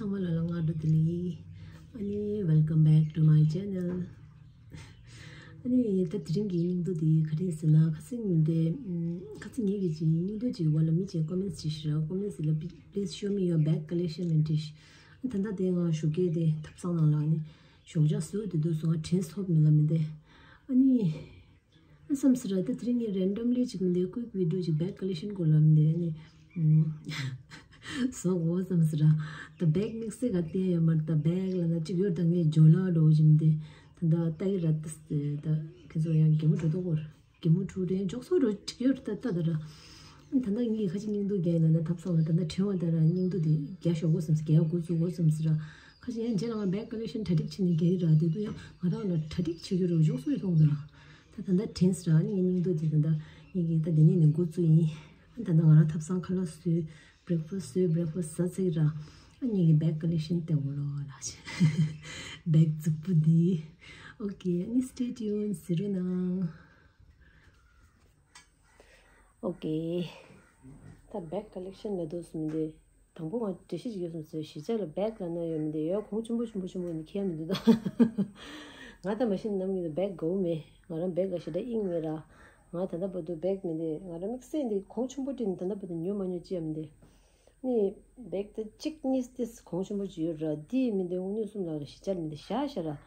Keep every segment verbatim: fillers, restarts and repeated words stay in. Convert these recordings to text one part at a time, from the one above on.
ཚང་མ་ལ་ལ་སྔ་དྲོ་བདེ་ལེགས། ཨ་ནི་welcome back to my channel. ཨ་ནི་ད་དེ་རིང་གི་སྙིང་བསྡུས་དེ་ག་རེ་ཟེར་ན། ཁ་སང་ཉིན་དེ་ཁ་སང་ཉིན་གྱི་ཅིག་སྙིང་བསྡུས་ཅིག་བར་ལ་མི་ཅིག་ཀོ་མེན་ཊི་བྲིས་ཤག་ཀོ་མེན་ཊི་ལ་please show me your bag collection and dish. ཨ་ད་ལྟ་དེ་ང་ཞོགས་ཀས་དེ་ཐབ་ཚང་ནང་ལ་ཨ་ནི་ཞོགས་ཇ་བཟོས་དེ་འདུག་སོང་། ང་དྲན་ཐོབ་མི་ལ་མི་དེ་ཨ་ནི། བསམ་སི་ར། ད་དེ་རིང་ངས་randomly ཅིག་མི་འདི་quick video ཅིག་bag collection སྐོར་ལ་མི་འདི་ཨ་ནི་བཟོ་དགོས་བསམ་སི་ར། ད་bag དམིགས་བསལ་ག་བསྟན་ཡོད་མ་རེད། ད་bag ལ་ན་ཅིག་ཡོད། ད་ངས་ཇོ་ལ་འགྲོ་བཞིན་འདི་ད་ད་ལྟ་ཡི་ར། ད་ད་ཁྱེད་ཚོ་ཡང་གད་མོ་བྲོ་ཏོ་སྐོར་གད་མོ་བྲོ་རེད། འཇོག་སོ་འགྲོ་ཅིག་ཡོད་རེད། ད་ད་ད་ར། ད་ད་ངས་ཁ་ཅིག་སྙིང་སྡུག་རྒྱག་ཡིན་ན་ད་ཐབ་ཚང་ལ་ད་ད་དྲན་བ་ད་ར་སྙིང་སྡུག་འདི་རྒྱག་ཞོག་གོ་བསམ་སི། རྒྱག་འགོ་བཙུགས་གོ་བསམ་སི་ར། ཁ་ཅིག་ཡང་རྗེས་ལ་ང་bag collection གྲ་སྒྲིག་བྱེད་ནས་རྒྱག་གི་ར། དེ་དུས་ཡང་ང་རང་ལ་གྲ་སྒྲིག་བྱེད་རྒྱུ་རུ་འཇོག་སོ་ཡི་མཐོང་འདུག་ར། ད་ད་ལྟ་དྲན་སོང་ར། ཨ་ནི་ངའི་སྙིང་སྡུག་དེ་ད་ལྟ་ངེད་ཀྱིས་ད་དེ་ནས་ནས་འགོ་བཙུགས་ཡིན། ཨ་ད་ལྟ་ང་རང་ཐབ་ཚང་ཁ་ལག་བཟོས། breakfast བཟོས། breakfast ཟ་ཚར་ར། ཨ་ངེད་ཀྱི་bag collection བལྟ་དགོས་ལོ་ལགས། bag རྫིག་པོ་འདི། Okay, ཨ་ནི་stay tuned ཟེར་རོ་ན། Okay. ད་bag collection ལ་འདུག་སེ་མི་འདུག་དང་པོ་ང་འགྲེལ་བཤད་ཅིག་ཡོད་སོང་ཟེར། གཞིས་ཆགས་ལ་bag ལབ་ན་ཡོད་མི་འདུག་ཡོད། གོང་ཆེན་པོ་ཆེན་པོ་ཆེན་པོ་ནི་ཁྱེར་མི་འདུག་ད། ང་ད་མ་གཞི་ནམ་ཡིན་ན་bag དགའ་བོ་མེད། ང་རང་bag ལ་ཞེ་དྲག་དབྱིངས་མེད་ར། ང་ད་ལྟ་བར་དུ་bag མི་འདུག་ང་རང་དམིགས་བསལ་འདི་གོང་ཆེན་པོ་དེ་ནི་ད་ལྟ་བར་དུ་ཉོ་མ་ཉོ་ཅི་ཡང་མི་འདུག་ནི་bag དེ་གཅིག་གཉིས་དེ་གོང་ཆེན་པོ་ཅིག་ཡོད་ར། དེ་མི་འདུག་དངུལ་སུམ་ལག་ལ་གཞིས་ཆགས་མི་འདུག་བཞག་བཞག་ར།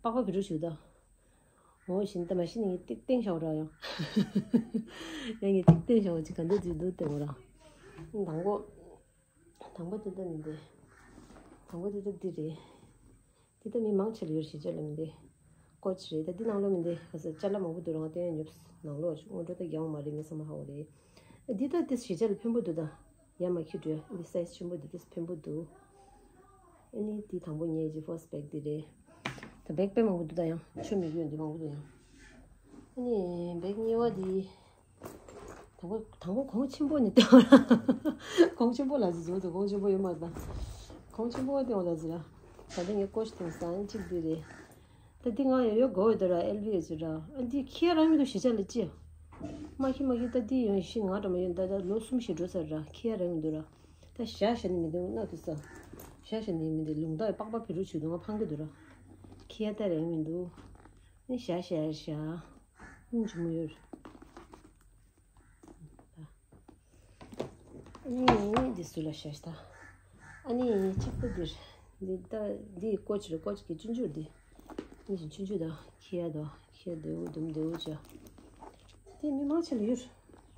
པགས་པ་བི་རུ་ཞིག་ད། འོ་བཞིན་ད་མ་གཞི་ནས་ངས་ཏིག་བསྟན་བཞག་ར་ཡང་། ཡང་ངས་ཏིག་བསྟན་བཞག་ཅིག་ག་འདྲ་ཅིག་འདུག་བསྟན་གོ་ར། དང་པོ། དང་པོ་དེ་ད་མི་འདི། དང་པོ་དེ་ད་འདི་རེད། འདི་ད་མི་མང་ཆེ་ལ་ཡོད་རེད། གཞིས་ཆགས་ལ་མི་འདི། ཀོ་ཆི་རེད། ད་འདི་ནང་ལོགས་མི་འདི་ག་ས་ཅ་ལག་མང་པོ་འདུག་ར། ང་སྟོན་ཡ་ཉོབ་ནང་ལོགས་སྔོན་འགྲོ་ད་རྒྱག་མ་རེད། ངས་ཚང་མ་ཧ་གོ་རེད། འདི་ད་འདི་གཞིས་ཆགས་ལ་ཕན་པོ་འདུག་ད། ཡ་མ་ཁྱི་འགྲོ་ཡ། འདི་size ཆེན་པོ་འདུག་འདི་ཕན་པོ་འདུག་ཨ་ནི་འདི་དང་པོ་ངའི་གི་first bag འདི་རེད། ད་bag དཔེ་མང་པོ་འདུག་ད་ཡང་ཆོ་མི་རྒྱུ་འདི་མང་པོ་འདུག་ཡང་། ཨ་ནི་bag གཉིས་པ་འདི། དང་པོ་དང་པོ་གོང་ཆེན་པོ་ནི་སྟེང་བ་ལ། གོང་ཆེན་པོ་ལ་ཟི་བཟོ་འདུག་གོང་ཆེན་པོ་ཡོད་མ་རེད་ད། གོང་ཆེན་པོ་སྟེང་བ་ལ་ཟི་ལ། ད་ལྟ་ངའི་ཀོ་ཆི་དེང་སང་གཅིག་འདི་རེད། ད་འདི་ང་ཡང་ཡོད་དགོས་འདུག་ར། ཨེལ་བི་ཨེ་ཆི་ར། ཨ་འདི་ཁྱེར་རང་མི་འདུག་གཞིས་ཆགས་ལ་ཅི། མ་ཁྱི་མ་ཁྱི་ད་འདི་ཡང་ཤི་ང་འགྲོ་མ་ཡོད། ད་ད་ལོ་གསུམ་ཞིག་འགྲོ་ཚར་ར། ཁྱེར་རང་མི་འདུག་ར། ད་བཞག་བཞག་ནི་མི་འདུག་ན་དུ་ས། བཞག་བཞག་ནི་མི་འདུག་ལུང་ད་ཡ་པགས་པ་བི་རུ་ཆུ་དུ་ང་ཕང་གི་འདུག་ར། ཁྱེར་ད་རང་མི་འདུག་ནི་བཞག་བཞག་བཞག་ནི་འཇུ་མོ་ཡོད། ཨ་ནི་འདི་སུ་ལ་ཤ་ཤ་ད། ཨ་ནི་གཅིག་པོ་འདིར། འདི་ད་འདི་ཀོ་ཆི་རེད། ཀོ་ཆི་གི་ཆུང་ཆུང་འདི། ཨ་ནི་ཆུང་ཆུང་ད་ཁྱི་ཡ་ད་ཁྱི་ཡ་འདེའུ་དུམ་འདེའུ་བྱ། འདི་མི་མང་ཆེ་ལ་ཡོད།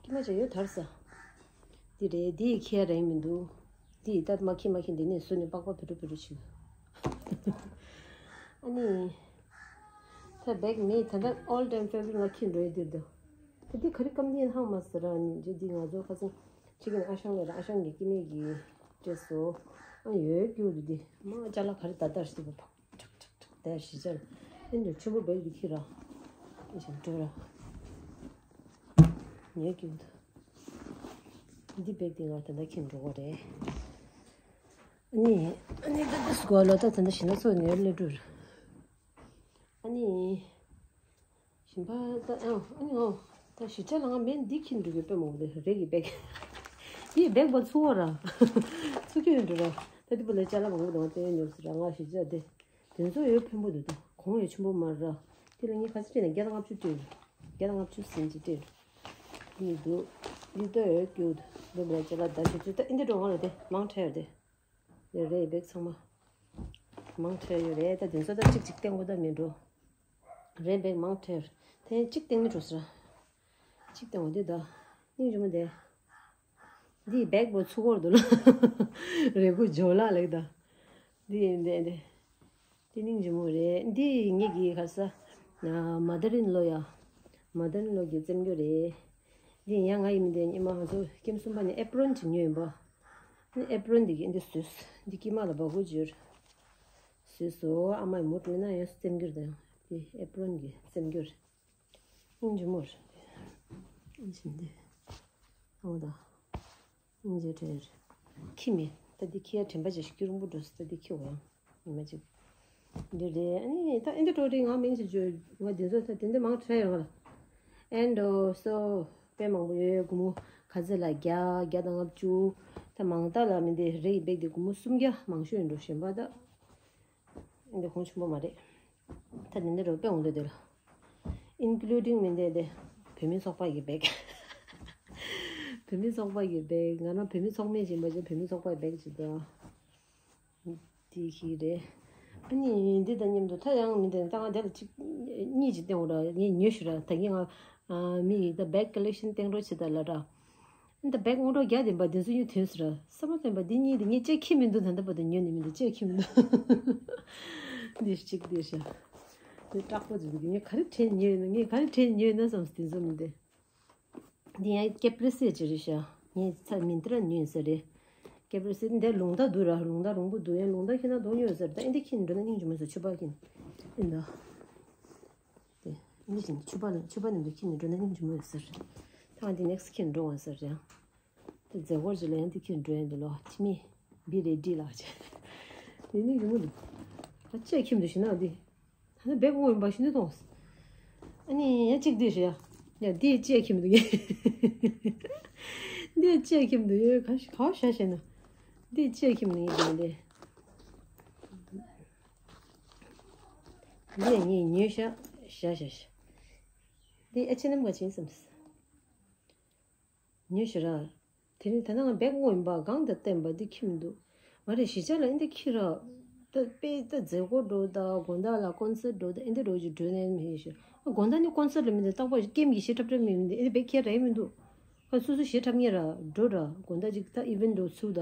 ཀྱི་མ་བྱ་ཡོད་དར་ས། འདི་རེད། འདི་ཁྱི་ཡ་རེད་མི་འདུག་འདི་ད་མ་ཁྱི་མ་ཁྱི་འདི་ནས་སུ་ནས་པགས་པ་བེ་རུ་བེ་རུ་བྱེད། ཨ་ནི། ད་བེག་མེད། ད་ལྟ་all time favorite ང་ཁྱི་འགྲོ་ཡི་འདིར་འདུག་ད་འདི་ག་རེ་སྐམ་ནི་ཧང་མ་ཟེར་ར། ནི་འདི་འདི་ང་ཚོ་ཁ་སང་ཕྱི་གི་ནས་ཨ་ཞང་ལ་ར། ཨ་ཞང་གི་སྐྱེ་དམན་གྱི་སྤྲད་སོ། ཨ་ཡོད་རྒྱུ་འདི་འདི་མ་ཅ་ལག་ག་རེ་ད་ལྟར་ཞིག་ཕག་ཕག་ཕག་ཕག་དེ་ཞི་ཅར། ཨེ་འདི་ཆེན་པོ་བེག་འདི་ཁྱི་ར། ཨེ་ཞང་འགྲོ་ར། ཡོད་རྒྱུ་འདི་བེག་འདི་ང་ད་ལྟ་ཁྱི་འགྲོ་གོ་རེད། ཨ་ནི་ཨ་ནི་ད་འདི་སྒོ་ལ་ད་ད་ལྟ་ཞི་ན་ཚོ་ནས་ལེ་འགྲོ་ར། ཨ་ནི། ཞིམ་པ་ད་ཨ་ཨ་ནི་ཨོ། ད་ཞི་ཅ་ལ་ང་མེད་འདི་ཁྱི་འགྲོ་གི་དཔེ་མང་པོ་རེད་ཀྱི་བེག་འདི་བེག་པ་ཚུ་བ་ར། ཚུ་ཁྱི་འགྲོ་ར། ད་འདི་པོ་ལས་ཅ་ལག་མང་པོ་དང་དེ་ཉོབ་སི་ར། ང་ཞི་ཅ་དེ་དེ་ཚོ་ཡོད་ཕན་པོ་འདུག་ད་གོང་ཡོད་ཆེན་པོ་མ་ར། དེ་ལ་ངས་ག་ཚོད་སྤྲད་ན་བརྒྱ་དང་ལྔ་བཅུ་སྤྲད། བརྒྱ་དང་ལྔ་བཅུ་ཟིན་གྱི་སྤྲད། ནི་འདུག་འདི་ལྟ་ཡོད་ཀྱུ་འདི་པོ་ལས་ཅ་ལག་ད་ཞུ་ཚུལ་ད་ཨིན་དེ་འགྲོ་ང་ལ་དེ་མང་ཁྲ་ཡོད་དེ། རེད་རེད་བེག་ཚང་མ། མང་ཁྲ་ཡོད་རེད། ད་དེ་ཚོ་ད་གཅིག་གཅིག་སྟེང་པོ་ད་མི་འགྲོ། རེད་བེག་མང་ཁྲ་ཡོད། དེ་གཅིག་སྟེང་ནི་འགྲོ་ཟེར། གཅིག་སྟེང་པོ་འདི་ད། སྙིང་རྗེ་མོ་དེ། འདི་བེག་པོ་ཚུ་གོར་འདུག་ལ། རེ་གུ་ཇོ་ལ་ལེགས་ད། འདི་འདི་འདི། འདི་སྙིང་རྗེ་མོ་རེད། འདི་ངེད་ཀྱི་ག་ས། mother in law ཡ། mother in law གི་བཙེམ་རྒྱུ་རེད། འདི་ཡང་ང་ཡི་མི་འདི་ཉི་མ་ང་ཚོ་ཀེམ་གསུམ་པ་ནས་ཨེ་པྲོན་ཅིག་ཉོས་ཡིན་པ། ཨེ་པྲོན་འདི་གི་འདི་བཟོས། འདི་དཀྱིལ་མ་ལ་སྦ་ཁུག་བྱོས། བཟོས་སོ། ཨ་མའི་མུ་ཏྲ་ན་ཡོད་སེམས་འགྱུར་དང་འདི་ཨེ་པྲོན་གི་སེམས་འགྱུར། སྙིང་རྗེ་མོར། ཨེ་བཞིན་འདི། ཨོ་ད། སྙིང་རྗེ་དྲན། ཁྱི་མེད། ད་འདི་ཁྱི་ཡ་དྲན་པ་ཅིག་སྐྱུར་འབུ་འགྲོ་སི་ད་འདི་ཁྱི་འོ་ཡང་། ཉི་མ་ཅིག་འདི་རེད། ཨ་ནི་ད་ཨེ་འདི་ཀྲོ་རི་ང་མིང་ཞིག་བརྗོད་ང་འདི་ཚོ་ད་དེ་འདི་མང་ཁྲ་ཡོང་ལ། And also དཔེ་མང་པོ་ཡོད་ཡོད་སྒོར་མོ་ག་ཚོད་ལ་བརྒྱ་བརྒྱ་དང་ལྔ་བཅུ། ད་ ད་མང་དག་ལ་མི་འདི་རེ་ཡི་བེག་འདི་སྒོར་མོ་སུམ་བརྒྱ་མང་ཤོས་ཡིན་འགྲོ། གཞན་པ་ད་འདི་གོང་ཆེན་པོ་མ་རེད། ད་འདི་འདི་རོ་དཔེ་འོང་འདོད་དེ་ལ། Including མི་འདི་འདི་བོད་མི་ཚོགས་པ་གི་བེག་བོད་མི་ཚོགས་པ་གི་བེག་ང་རང་བོད་མི་ཚོགས་མི་ཅིག་ཡིན་པ་ཅིག་བོད་མི་ཚོགས་པ་གི་བེག་ཅིག་འདུག་དེ་ཞིག་རེད། ཨ་ནི་འདི་དང་མཉམ་དུ་ད་ཡང་མི་འདི་ད་ང་དེ་ལ་གཅིག་གཉིས་ཅིག་བསྟན་འོ་ར། ངས་ཉོས་ཤི་ར། ད་གིན་ང་མི་ཡིས་ད་བེག་ཀོ་ལེག་ཤན་བསྟན་རོགས་བྱེད་ད་ལ་ར། ཨ་ནི་ད་བེག་སྔོན་འགྲོ་རྒྱག་བདེན་པ་འདི་ཚོ་གཉིས་ཐོན་སི་ར། བསམ་བློ་བཏོན་པ་འདི་གཉིས་དེ་ངས་ཅེག་ཁྱི་མི་འདུག་ད་ལྟ་བར་དུ་ཉོས་ནི་མི་འདུག་ཅེག་ཁྱི་མི་འདུག་འདི་གཅིག་འདི་ཤ། འདི་སྐྲག་པོ་ཅིག་འདུག་ངས་ག་རེ་དྲན་ཉོས་ན་ངས་ག་རེ་དྲན་ཉོས་ན་བསམ་སི་འདི་ཚོ་མི་འདི། འདི་ཡང་ཀེ་པི་རི་སེ་ཅི་རེད་ཤག་ངས་ཚ་མིན་ཏྲ་ཉོས་ཟེར་རེད། ཀེ་པི་རི་སེ་འདི་ལུང་བརྡ་འདུག་ར། ལུང་བརྡ་རོང་པོ་འདུག་ཡང་ལུང་བརྡ་ཁྱེད་ན་གདོང་ཉོས་ཟེར། ད་ཨེ་འདི་ཁྱེད་འགྲོ་ན་སྙིང་རྗེ་མོ་ཟེར། ཆུ་པ་ཁྱེད་ཨེ་འདི། དེ་འདི་བཞིན་ཆུ་པ་ཆུ་པ་ནང་དུ་ཁྱེད་འགྲོ་ན་སྙིང་རྗེ་མོ་ཟེར། ད་ང་འདི་ནེག་སི་ཁྱེད་འགྲོ་བ་ཟེར་ཡང་། དེ་མཛད་སྒོར་ཅི་ལ་ཡང་འདི་ཁྱེད་འགྲོ་ཡང་འདི་ལོ་ཁྱི་མི་བི་རེ་ཌི་ལགས་ཆེ། འདི་ནི་རི་མོ་འདུག་ཨ་ཅེ་ཁྱིམ་དུ་ཞིག་ན་འདི། ད་ནི་བེག་དངོས་ཡིན་པ་ཞིག་འདི་མཐོང་། ཨ་ནི་ཡང་གཅིག་འདི་ཞིག་ཡ། ཡ་འདི་ཅེ་ཁྱིམ་འདུག་ཡ། འདི་ཅེ་ཁྱིམ་འདུག་ཡ། ག་ཞིག་ག་བ་ཞ་ཞེ་ན། འདི་ཅེ་ཁྱིམ་འདུག་ཡ་འདི། འདི་ངས་ཉོས་ཤག་ཤག་ཤག་ཤག་འདི་ཨེ་ཆི་ཨེན་ཨེམ་ག་ཕྱིན་སམ། ཉོས་ཤག་ར། དེ་རིང་ད་ནང་བེག་དངོས་ཡིན་པ་གང་དུ་བསྟན་པ་འདི་ཁྱིམ་འདུག་ང་རེ་གཞིས་ཆགས་ལ་ཨེ་འདི་ཁྱི་ར། ད་དཔེ་ད་མཛད་སྒོ་འགྲོ་ད་དགོང་དག་ལ་ཀོན་སར་འགྲོ་ད་ཨེ་འདི་འགྲོ་རྒྱུ་འགྲོ་ནས་མི་ཤེས། དགོང་དག་ནི་ཀོན་སར་ལ་མི་འདི་རྟག་པར་ཀེམ་གྱི་ཞེ་ཁྲབ་ཁྲབ་མི་མི་འདི་ཨེ་འདི་བེག་ཁྱེར་རེ་མི་འདུག་ཁ་སོ་སོ་ཞེ་ཁྲབ་ངེས་ར་འགྲོ་ར། དགོང་དག་ཅིག་ད་ཨི་ཝེན་འགྲོ་ཚུགས་ད་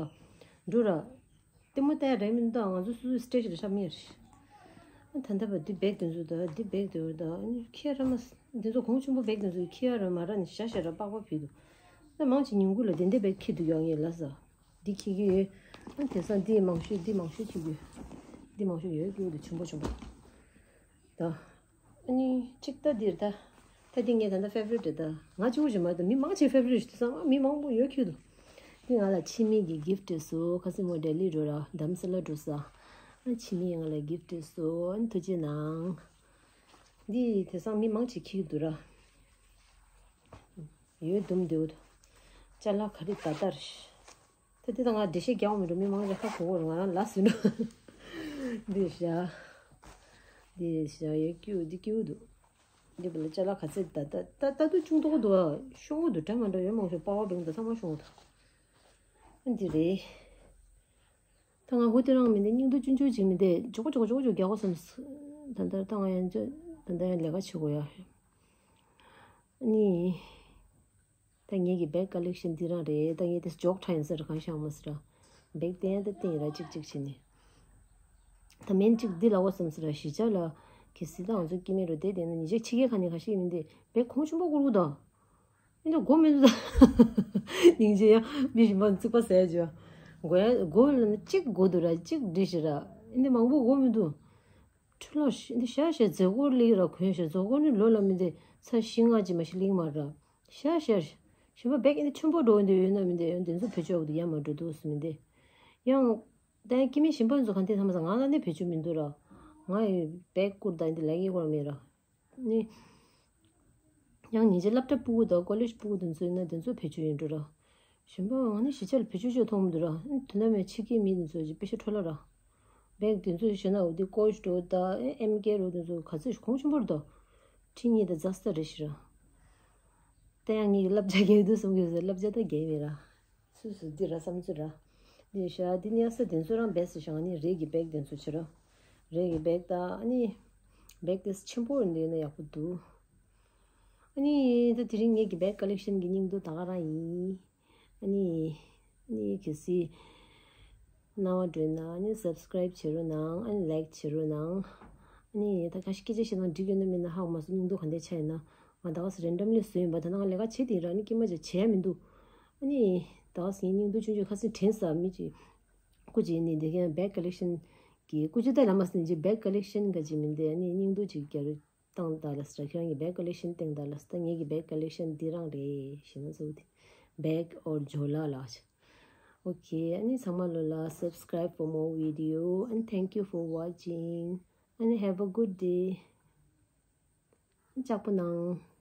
འགྲོ་ར། ལྟད་མོ་ལྟ་ཡ་རེད་མི་འདུག་ང་ཚོ་སོ་སོའི་སི་ཊེ་ཇི་ལ་ཤར་མི་ཡ་རེད། ད་ལྟ་བ་འདི་བེག་དེ་ཚོ་ད་འདི་བེག་དེ་ཚོ་ད་ཁྱེད་ར་མ་འདི་ཚོ་གོང་ཆེན་པོ་བེག་དེ་ཚོ་ཁྱེད་ར་མ་ར་ནི་ཤ་ཤ་ར་པགས་པ་བུད་འདུག་ད་མང་ཆེ་ཉིན་གུང་ལ་དེ་འདྲ་བེག་ཁྱེར་འདུག་ཡོང་ངེས་ལ་ས། འདི་ཁྱེར་གི་ཡོད། དེང་སང་འདི་མང་ཤོས་འདི་མང་ཤོས་ཁྱེར་གི་ཡོད། འདི་མང་ཤོས་ཡོད་ཀྱི་འདུག་ཆེན་པོ་ཆེན་པོ། ད། ཨ་ནི་གཅིག་ལྟ་འདིར་ལྟ། ད་འདི་ངའི་ད་ལྟ་ཕེ་ཝ་རི་ཊི་རེད། ད་ང་གཅིག་པོ་ཞིག་མ་རེད། ད་མི་མང་ཆེ་ཕེ་ཝ་རི་ཊི་རེད་ཟེར་ཙང་མི་མང་པོ་ཡོད་ཁྱོད་དུ། འདི་ང་ལ་ཕྱི་མི་གི་གིཕ་ཊི་རེད་སོ། ཁ་སང་མོ་ལྡི་ལི་འགྲོ་ར་དྷ་རམ་ས་ལ་འགྲོ་ས། ཨ་ཕྱི་མི་ང་ལ་གིཕ་ཊི་རེད་སོ། ཨ་ནི་ཐུགས་རྗེ་གནང་། འདི་དེང་སང་མི་མང་ཆེ་ཁྱེར་འདུག་ར། ཡོད་དུམ་འདུག་ཅ་ལག་ག་རེ་ད་ལྟར། ད་དེ་དང་ང་འགྲེལ་བཤད་རྒྱག་མི་འགྲོ། མི་མང་ལས་ཁ་གོ་གོ་རུ་ང་རང་ལ་ཟིན་འགྲོ། འདི་བཞག་འདི་བཞག་ཡོད་ཀྱུ་འདི་ཀྱུ་འདུག་འདི་བ་ལ་ཅ་ལག་ག་ཚད་ད་ད་ད་ད་དུ་ཅུང་མཐོ་པོ་འདུག་ཨ་ཤོང་གོ་འདུག་འདྲ་མ་འདྲ་ཡོད་མང་ཤོས་པ་བ་བྲིང་ད་ཚང་མ་ཤོང་གོ་ད། འདི་རེད། ད་ང་ཧུ་དེ་རང་མི་འདི་སྙིང་སྡུག་ཅུང་ཅུང་ཅིག་མི་འདི་ཇོ་ཇོ་ཇོ་ཇོ་རྒྱག་གོ་བསམ། ད་ད་ད་ང་ཡང་ད་ད་ཡང་ལས་ཀ་བྱེད་དགོས་ཡ། ནི། ད་ངེད་ཀྱི་བེག་ཀོ་ལེག་ཤན་འདི་རང་རེད། ད་ངས་དེ་ཇོག་ཁྲ་ཡིན་ཟེར་གང་ཤང་མ་ཟེར་ར། བེག་བསྟན་ད་བསྟན་ར་གཅིག་གཅིག་བྱས་ནས། ད་མིན་གཅིག་འདི་ལ་འོ་བསམ་ཟེར་ར། གཞིས་ཆགས་ལ་གི་སྲིད་ཏང་ཚོ་སྐྱེ་མེད་རོ་དེ་དེ་ན་ཉིན་ཞག་ཕྱི་རྒྱལ་ཁ་ནས་ཁ་ཤས་མིན་ཏེ་བེག་གོང་ཆེན་པོ་བསྐུར་གོ་ད། ཨེ་འདི་གོ་མི་འདུག་ད། སྙིང་རྗེ་ཡ་མི་གཞན་པ་ཚིག་པ་ཟེར་རྒྱུ། གོ་ཡ་གོ་ལ་ན་གཅིག་གོ་འདུག་ར་གཅིག་འདྲི་ཞེ་ར། ཨེ་འདི་མང་པོ་གོ་མི་འདུག་ཁྲུ་ལ་ཤ་འདི་ཤ་ཤ་མཛད་སྒོ་ལེགས་ར་གོན་ཤ་མཛད་སྒོ་ནི་ལོ་ལ་མི་འདི་ཚ་ཤི་ང་ཅི་མ་ཤི་ལིང་མ་ར། ཤ་ཤ་ཤ་བ་བེག་འདི་ཆུན་པོ་འགྲོ་འདི་ཡོད་ན་མི་འདི་ཡོད་འདི་ཚོ་བེད་སྤྱོད་འདི་ཡ་མ་འགྲོ་འདུག་སུ་མི་འདི་ཡང་ད་ཡང་སྐྱེ་དམན་གཞན་པ་ཚོ་ག་འདི་ཐ་མ་ས་ང་ལ་ནི་བེད་སྤྱོད་མི་འདུག་ར། ང་ཡི་བེག་བསྐུར་ད་འདི་ལ་ཡི་བར་མེད་ར། ནི། ཡང་ཉིན་རྗེ་སློབ་གྲྭ་སྤུ་གུ་དང་ཀོ་ལེཇ་སྤུ་གུ་དེ་ཚོ་ཡིན་ན་དེ་ཚོ་བེད་སྤྱོད་ཡིན་འགྲོ་ར། གཞན་པ་ང་ནི་གཞིས་ཆགས་ལ་བེད་སྤྱོད་བྱེད་མཐོང་མི་འདུག་ར། དོན་དག་མེད་ཕྱི་རྒྱལ་མི་དེ་ཚོ་ཅིག་དཔེ་ཤ་འཕྲོ་ལ་ར། བེག་དེ་ཚོ་ཞེ་ན་འོ་དེ་ཀོ་ཤ་འགྲོ་ད་ཨེམ་ཀེ་རོ་དེ་ཚོ་ག་ཚོད་གོང་ཆེན་པོ་རེད་ད། ཁྲི་གཉིས་དང་རྫ་ས་རེ་ཞིག་ར། ད་ཡང་ངེད་ཀྱི་བསླབ་བྱ་རྒྱག་འདུག་བསམ་གྱི་ཡོད་ཟེར་བསླབ་བྱ་ད་རྒྱག་མེད་ར། སུ་སུ་འདི་ར་བསམ་ཚུལ་ར། འདི་ཤ་འདི་ནི་ཡ་ས་དེ་ཚོ་རང་བེད་སི་ཤང་ནི་རེད་ཀྱི་བེག་དེ་ཚོ་ཆེ་ར། རེད་ཀྱི་བེག་ད་ཨ་ནི། བེག་དེ་ཆེན་པོ་འདི་ན་ཡག་པོ་འདུག་ཨ་ནི་ད་དེ་རིང་ངེད་ཀྱི་བེག་ཀོ་ལེག་ཤན་གྱི་སྙིང་སྡུག་ད་ག་རང་ཡིན། ཨ་ནི། ཨ་ནི་གལ་སྲིད། རྣ་བ་འགྲོས་ན་ཨ་ནི་སབ་སི་ཀ་རའིབ་བྱེད་རོགས་གནང་། ཨ་ནི་ལའིག་བྱེད་རོགས་གནང་། ཨ་ནི་ད་ཁ་ཤས་སྐད་ཆ་བཤད་ན་འགྲིག་ཡོད་ན་མིན་ན་ཧ་གོ་མ་སོང་། སྙིང་སྡུག་ག་འདྲ་ཆགས་ཡིན་ན། ང་ད་ག་སེ་རེན་ཌམ་ལི་བཟོས་ཡིན་པ། ད་ནང་ལས་ཀ་བྱེད་དེ་ར་ནི་སྐྱེས་མ་བྱས་བྱས་མི་འདུག་ཨ་ནི་ད་ག་སེ་ངའི་སྙིང་སྡུག་ཆུང་ཆུང་ཁ་སེ་དྲན་ས་མི་གཅིག་སྐུ་མཁྱེན་ནི་འདི་ག་བེག་ཀོ་ལེག་ཤན་གྱི་སྐུ་མཁྱེན་ད་ལ་མ་སེ་ནི་བེག་ཀོ་ལེག་ཤན་ག་ཅིག་མིན་ཏེ་ཨ་ནི་སྙིང་སྡུག་ཅིག་རྒྱག་རེད། བཏང་ད་ལ་སི་ར། ཁྱེད་རང་གི་བེག་ཀོ་ལེག་ཤན་བཏང་ད་ལ་སི། ད་ངེད་ཀྱི་བེག་ཀོ་ལེག་ཤན་འདི་རང་རེད་ཞེས་ན་གཙོ་བོ་དེ་བེག་ཨོར་ཇོ་ལ་ལ། Okay, ཨ་ནི་ཚང་མ་ལོ་ལ་subscribe for more video and thank you for watching and have a good day. ལྕགས་པོ་གནང་།